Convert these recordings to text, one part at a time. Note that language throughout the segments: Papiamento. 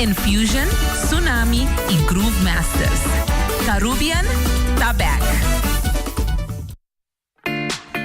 Infusion, Tsunami y Groove Masters. Carubbian ta back!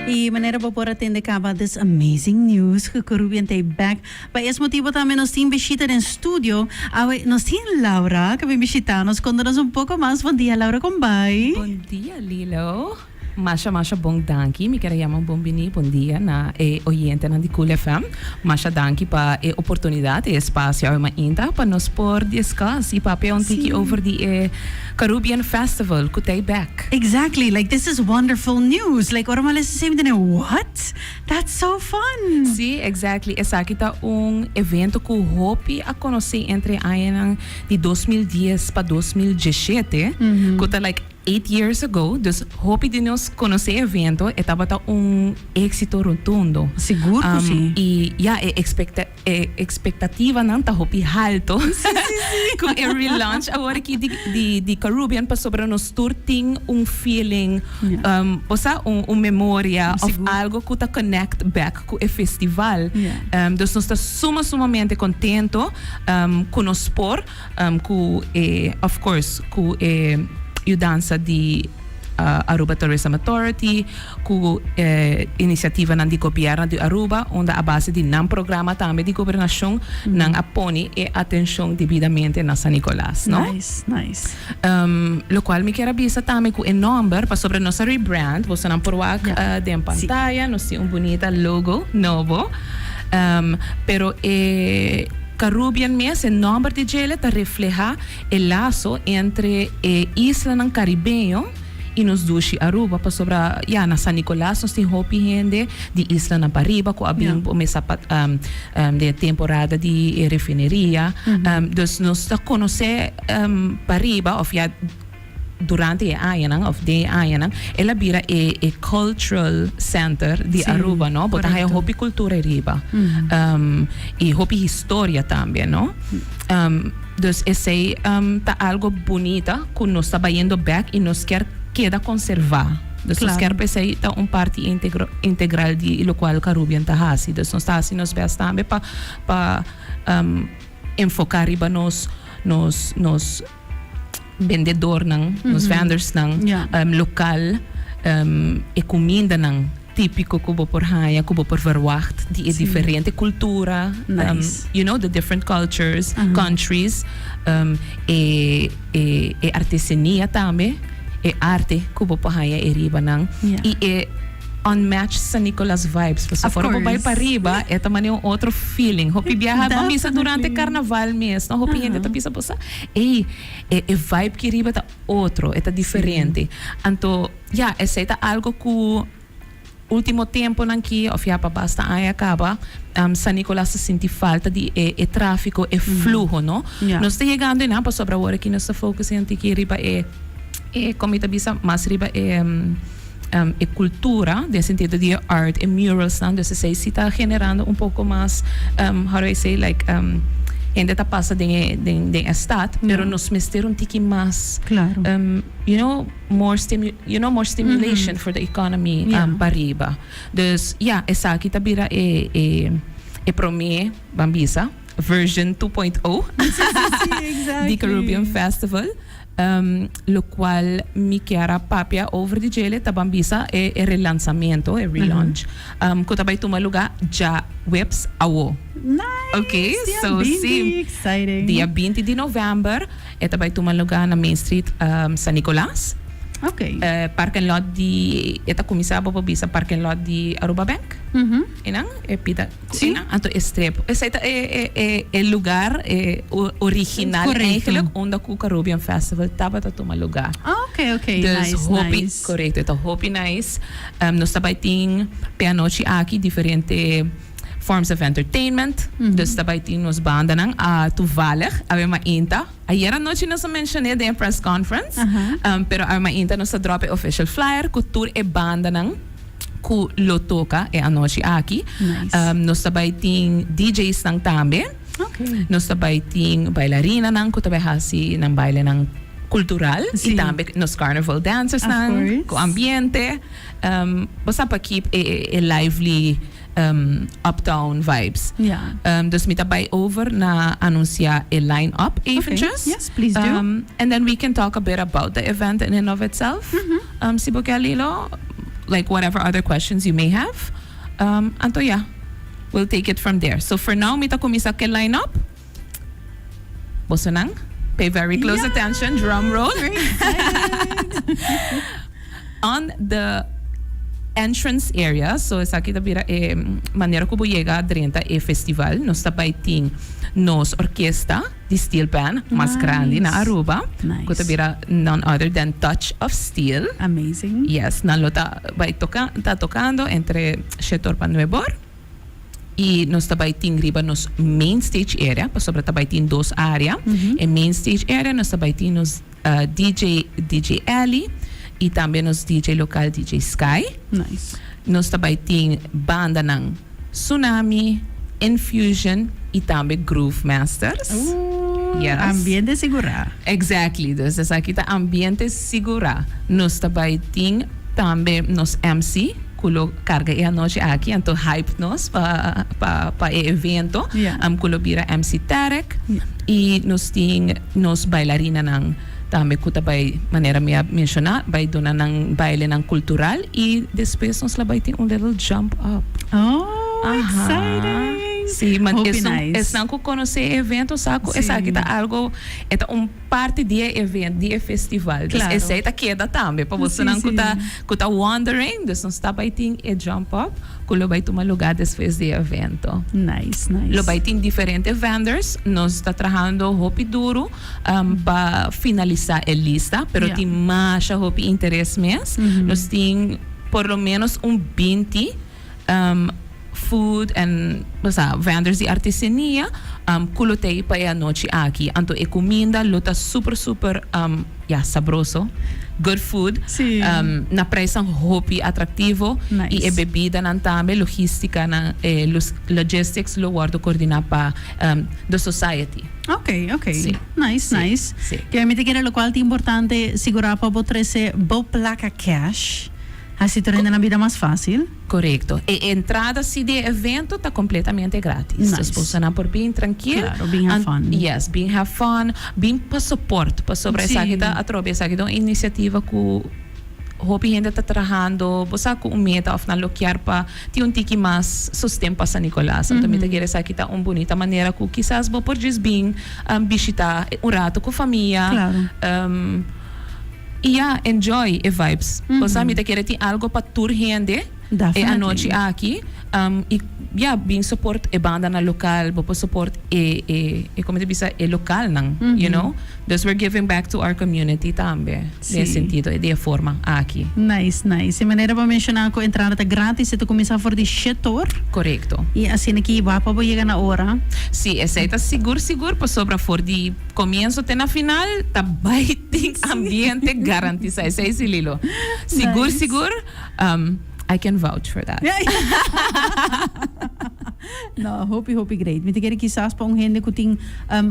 Y manera bo por a tende caba this amazing news cu Carubbian ta back. Pa es motibo tambe nos tin bishita den studio. Awe nos tin Laura cu a bin bishita nos. Conta nos un poco mas. Bon dia Laura, con bay? Bon dia Lilo. Masha masha bon danki. Mi kier a yama un bon bini, bon dia na e oyentenan di Cool FM. Masha danki pa e oportunidad, e espacio awe mainta pa nos por discuss y papia un tiki over di e Carubbian Festival cu t'ey bek. Exactly, like this is wonderful news. Like ora mi a lesa esey mi ta den what? That's so fun! Si, exactly. Esaki ta un evento cu hopi a conoci entre añanan di 2010 pa 2017, cu ta like 8 years ago, dus hopi di nos conoce e evento, e tabata un exito rotundo. Sigur cu si. Y ja, e expectativanan ta hopi halto cu e relaunch awor aki di Carubbian, pasobra nos tur tin un feeling, o sea, un memoria of algo cu ta connect back cu e festival. Dus nos ta sumamente contento cu nos por, cu e, of course, cu e yudansa di Aruba Tourism Authority, cu iniciativanan di gobierno di Aruba, unda a base di nan programa tambe di gobernacion, nan a pone e atencion debidamente na San Nicolas, no? Nice, nice. Locual mi kier a bisa tambe cu e nomber, pasobra nos a rebrand, bosonan por wak den pantaya, nos tin un bunita logo nobo, pero e Carubbian mes, e nomber di djele ta refleha e laso entre e islanan caribeño y nos dushi Aruba, pasobra ya na San Nicolas nos tin hopi hende di islanan pariba cu a bin mesa pa den e temporada di e refineria. Dus nos ta conoce pariba of ya durante e añanan of den e añanan el a bira e cultural center di Aruba, no? Bo ta haya hopi cultura riba y hopi historia tambe, no? Dus esey ta algo bunita cu nos ta bayendo bek y nos kier keda conserva. Dus nos kier pa esey ta un parti integral di locual Carubbian ta haci. Dus nos ta haci nos best tambe pa enfoca riba nos bendedornan, nos vendorsnan local, e cumindanan típico cu bo por haya, cu bo por verwacht di e diferente cultura, the different cultures, countries, e artesania tambe, e arte cu bo por haya e ribanan y e unmatched San Nicolas vibes. Pasobra ora bo bai pariba e ta mane un otro feeling. Hopi biaha bo misa durante carnaval mes, no? Hopi hende ta bisa bo sa, ey, e vibe ki riba ta otro, e ta diferente. Anto, ya, esey ta algo cu ultimo temponan ki, of ya pa basta aña caba, San Nicolas ta sinti falta di e trafico, e fluho, no? Nos ta yegando eynan pasobra awor aki nos ta focus en tiki riba e, como mi ta bisa, mas riba e cultura, den sentido di e art, e muralsnan, dus esey si ta generando un poco mas, how do I say, like, hende ta pasa den e stad, pero nos mester un tiki mas, more stimulation for the economy pariba. Dus, ja, esaki ta bira e prome, ban bisa, version 2.0 di Carubbian Festival. Locual mi kier a papia over di djele ta ban bisa e relanzamento, e relaunch, cu ta bay tuma luga djaweps awo. Nice! Okay, Dia so 20, si, exciting. Dia 20 di november e ta bay tuma luga na Main Street, San Nicolas. Parking lot di, e ta cuminsa bo por bisa parking lot di Aruba Bank. Einan, e pida. Einan, anto e strip. Esey ta e lugar e original eigenlijk unda cu Carubbian Festival tabata tuma lugar. Ok, Dus nice, hopi, nice. Correcto, e ta hopi nice. Nos ta bay tin pe anochi aki diferente forms of entertainment. Dus ta bay tin nos bandanan a toevallig awe mainta. Ayer anochi nos a mencione den e press conference, pero awe mainta nos a drop e official flyer cu tur e bandanan cu lo toca e anochi aki. Nice. Nos ta bay tin DJsnan tambe. Nos ta bay tin bailarinanan cu ta bay haci nan bailenan cultural. Y tambe nos carnival dancersnan cu ambiente. Bo sa pa keep e lively. Uptown vibes. Dus mi ta bay over na anuncia e line up eventjes. Yes, please do. And then we can talk a bit about the event in and of itself. Si bo kier, Lilo, like whatever other questions you may have. Anto ja, we'll take it from there. So for now, mi ta cuminsa cu e line up. Bosonan, pay very close attention, drum roll. Very excited. On the entrance area, so esaki ta bira e manera cu bo yega drenta e festival, nos ta bay tin nos orkesta di steel pan mas grandi na Aruba, cu ta bira none other than Touch of Steel. Amazing. Yes, nan lo ta bay toca, ta tocando entre shetor pa nuebor. Y nos ta bay tin riba nos main stage area, pasobra ta bay tin dos area. E main stage area nos ta bay tin nos DJ, DJ Ellie y tambe nos DJ local DJ Sky. Nice. Nos ta bay tin bandanan Tsunami, Infusion y tambe Groove Masters. Ooh, Yes. Ambiente sigura. Exactly, dus esaki ta ambiente sigura. Nos ta bay tin tambe nos MC cu lo carga e anochi aki, anto hype nos pa pa pa e evento, cu lo bira MC Tarek. Y nos tin nos bailarinanan tambe cu ta bay, manera mi a menciona, bay duna nan bailenan cultural y despues nos la bay tin un little jump up. Oh, exciting! Sí, man, Hopi esnan, nice. esnan cu conoce e evento sa cu esaki ta algo, e ta un parti di e event, di e festival. Dus esey ta keda tambe pa bosonan cu ta, cu ta wondering. Dus nos ta bay tin e jump up cu lo bay tuma lugar despues di e evento. Nice, nice. Lo bay tin diferente vendors. Nos ta trahando hopi duro pa finalisa e lista, pero tin masha hopi interes mes. Nos tin por lo menos un 20 food and osea vendors di artesania cu lo ta ey pa e anochi aki. Anto e cuminda lo ta super super ya sabroso, good food, na prijsnan hopi atractivo y e bebidanan tambe, logisticanan, logistics lo wordo coordina pa The Society. Ok, ok. Nice, nice. Ke mi ta kere locual ta importante sigura pa bo trece bo placa cash. Hasi tur hende nan bida mas fácil. Korekto. E entrada si di e evento ta kompletamente gratis. Nice. Dus bosonan por bin trankil. Claro, bin have fun. Yes, bin have fun. Bin pa support. Pasobra esaki ta atrobe, esaki ta un inisiativa ku hopi hende ta trahando, bo sa ku un meta òf nan lo kier pa tin un tiki mas sosten pa San Nicolas. Anto mi ta kere esaki ta un bunita manera ku kisas bo por djis bin bishita un rato ku famia. Claro. Y ya, enjoy e vibes. Bo sa mi ta kere tin algo pa tur hende e anochi aki. Y ya, bin support e bandanan local, bo por support e, e, e como ta bisa, e localnan, you know. Dus we're giving back to our community tambe, den e sentido, di e forma aki. Nice, nice. E manera bo menciona cu entrada ta gratis, e ta cuminsa for di shetor. Corecto. Y asina ki bo pa bo yega na ora. Si, esey ta sigur sigur pasobra for di comienzo te na final ta bay tin ambiente garantisa. Esey si, Lilo. Sigur sigur, I can vouch for that. No, hopi hopi great. Mi ta kere kisas pa un hende ku tin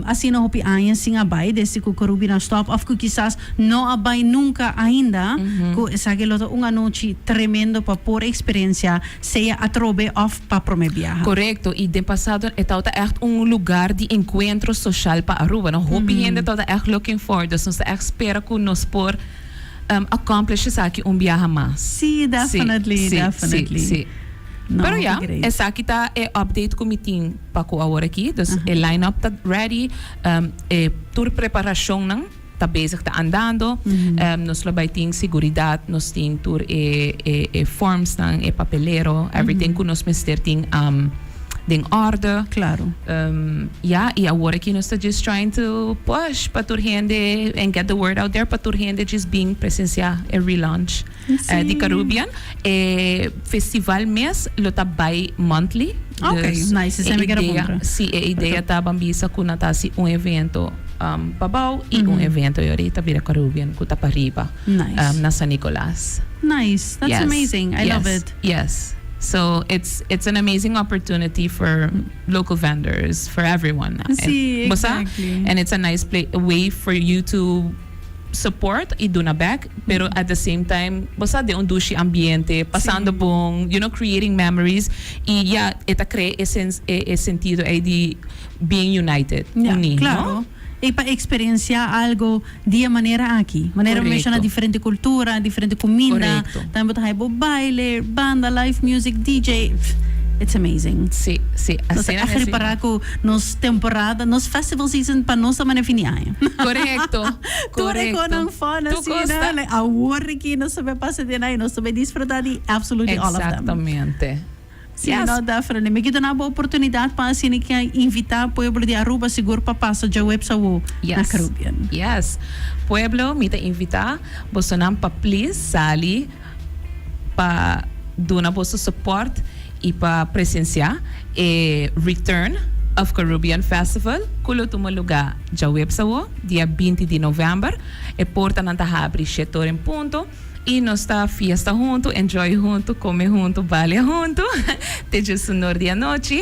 asina hopi aña sin a bai desde ku Carubina stop of ku kisas no a bai nunka ainda, ku esaki lo ta un anochi tremendo pa por experiencia sea atrobe of pa prome biaha. Korekto, i den pasado e tabata ègt un lugar di enkuentro soshal pa Aruba, no? Hopi hende tabata ègt looking forward, dus nos ta ègt spera ku nos por accomplish esaki un biaha mas. Sí, definitely, definitely. Sí, sí. No, Pero ya, hopi great. Esaki ta e update ku mi tin pa ku awor aki. Dus e line-up ta ready, e tur preparashonnan ta bezig, ta andando. Nos lo bai tin seguridat, nos tin tur e e e formsnan, e papelero, everything ku nos mester tin den orde. Claro. Ya, i awor aki nos ta just trying to push pa tur hende and get the word out there pa tur hende just bin presencia e relaunch di Carubbian. E festival mes lo ta bai monthly. Ok, Dus nice. e Esei mi kere idea, puntra. si, e idea ta ban bisa ku nan ta hasi un evento pa bou i un evento e ora ta bira Carubbian ku ta pa riba Nice. na San Nicolas. Nice. That's Yes, amazing. I love yes, it. Yes. So it's it's an amazing opportunity for local vendors, for everyone. Sí, Bo sa? exactly. And it's a nice way for you to. support y duna back, pero at the same time, bo sa den un dushi ambiente, pasando bon, creating memories y ya e ta crea e sens e sentido ey di being united, uni, no? Claro. Y pa experiencia algo di e manera aki. Manera bo menciona diferente cultura, diferente cuminda. Tambe bo ta haya bo baile, banda, live music, DJ. It's amazing. Si, si. Nos Asina a mes. Ripara cu nos temporada, nos festival season pa nos ta manera fin di aña. Tur e conan fun Tur asina. cos ta. Like, awor aki nos ta bay pasa den aña, nos ta bay disfruta di absolutely all of them. Exactamente. Si, no, definitely. Mi ke duna bo oportunidad pa asina ke invita pueblo di Aruba sigur pa pasa djaweps awo na Carubbian. Yes. Pueblo, mi ta invita bosonan pa please sali pa duna boso support y pa presencia e return of Carubbian Festival cu lo tuma luga djaweps awo, dia 20 di november. E portanan ta habri shetor en punto. Y nos ta fiesta hunto, enjoy hunto, come hunto, balia hunto, te dje sunor di anochi.